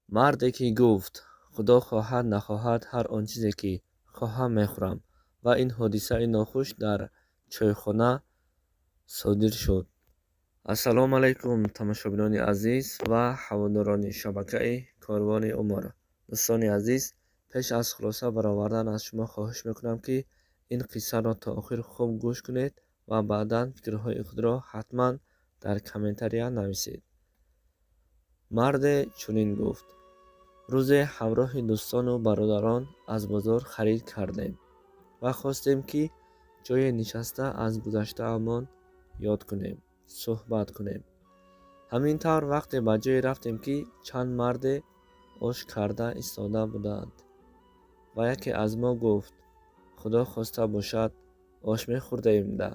Марде ки гуфт: «Худо хоҳад, нахоҳад, ҳар он чизе ки хоҳам, мехӯрам». Ва ин ҳодисаи нохуш дар чойхона содир шуд. Ассалому алайкум, тамошобинони азиз ва ҳаводорони шабакаи Корвони Умр. Дӯстони азиз, пеш аз хулоса баровардан аз шумо хоҳиш мекунам, ки ин қиссаро то охир хуб гӯш кунед ва баъдан фикрҳои худро ҳатман дар комментария нависед. Марде чунин гуфт: «Рӯзе ҳамроҳи дӯстону бародарон аз бозор харид кардем ва хостем, ки ҷое нишаста аз гузаштаамон ёд кунем, суҳбат кунем. Ҳамин тавр, вақте ба ҷое рафтем, ки чанд марде ош карда истода буданд ва яке аз мо гуфт: «Худо хоста бошад, ош мехӯрдаем да».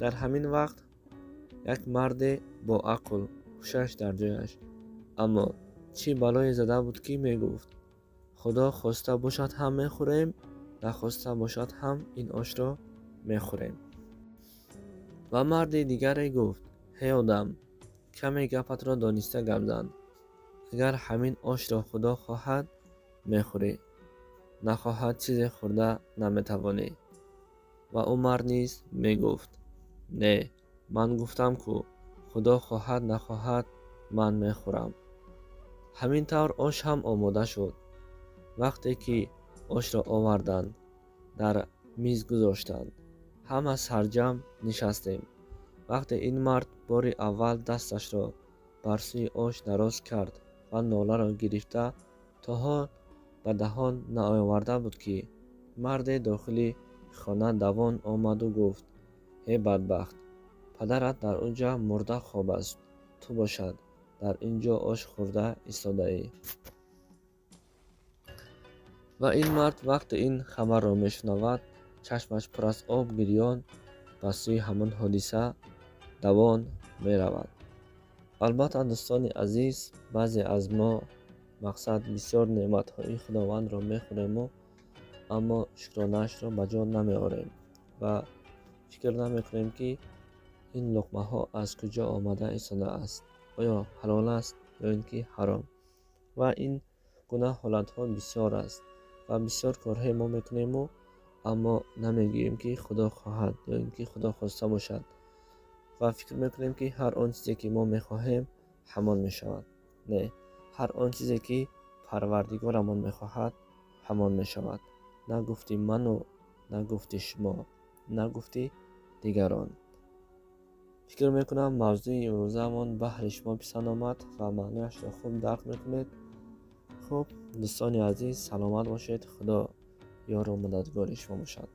Дар ҳамин вақт як марде бо ақл, ҳушаш дар ҷояш, аммо чӣ балое зада буд, ки мегуфт: «Худо хоста бошад ҳам мехӯрем, нахоста бошад ҳам ин ошро мехӯрем». Ва марди дигаре гуфт: «Ҳей одам, каме гапатро дониста гап зан. Агар ҳамин ошро Худо хоҳад, мехӯрӣ, нахоҳад, чизе хӯрда наметавонӣ». Ва ӯ мард низ мегуфт: «Не, ман гуфтам ку, Худо хоҳад, нахоҳад, ман мехӯрам». Ҳамин тавр ош ҳам омода шуд. Вақте ки ошро оварданд, дар миз гузоштанд, ҳама сарҷамъ нишастем. Вақте ин мард бори аввал дасташро бар сӯи ош дароз кард ва ноларо гирифта то ҳол ба даҳон наоварда буд, ки марде дохили хона давон омаду гуфт: «Ҳе бадбахт, падарат дар он ҷа мурда хоб аст, ту бошад дар ин ҷо ош хӯрда истодаӣ». Ва ин мард вақте ин хабарро мешунавад, чашмаш пур аз об, гирён ба сӯи ҳамон ҳодиса давон меравад. Албатта, дӯстони азиз, баъзе аз мо, мақсад, бисёр неъматҳои Худовандро мехӯрему, аммо шукронаашро ба ҷо намеорем ва фикр намекунем, ки ин луқмаҳо аз куҷо омада истодааст, оё ҳалол аст ё ин ки ҳаром. Ва ин гуна ҳолатҳо бисёр аст ва бисёр корҳое мо мекунему, аммо намегӯем, ки Худо хоҳад ё ин ки Худо хоста бошад, ва фикр мекунем, ки ҳар он чизе ки мо мехоҳем, ҳамон мешавад. Не, ҳар он чизе ки Парвардигорамон мехоҳад, ҳамон мешавад. На гуфти ману на гуфти шумо, на гуфти дигарон. Фикр мекунам, мавзӯи имрӯзаамон баҳри шумо писанд омад ва маънояшро хуб дарк мекунед. Хуб, дӯстони азиз, саломат бошед, Худо ёру мададгори шумо бошад.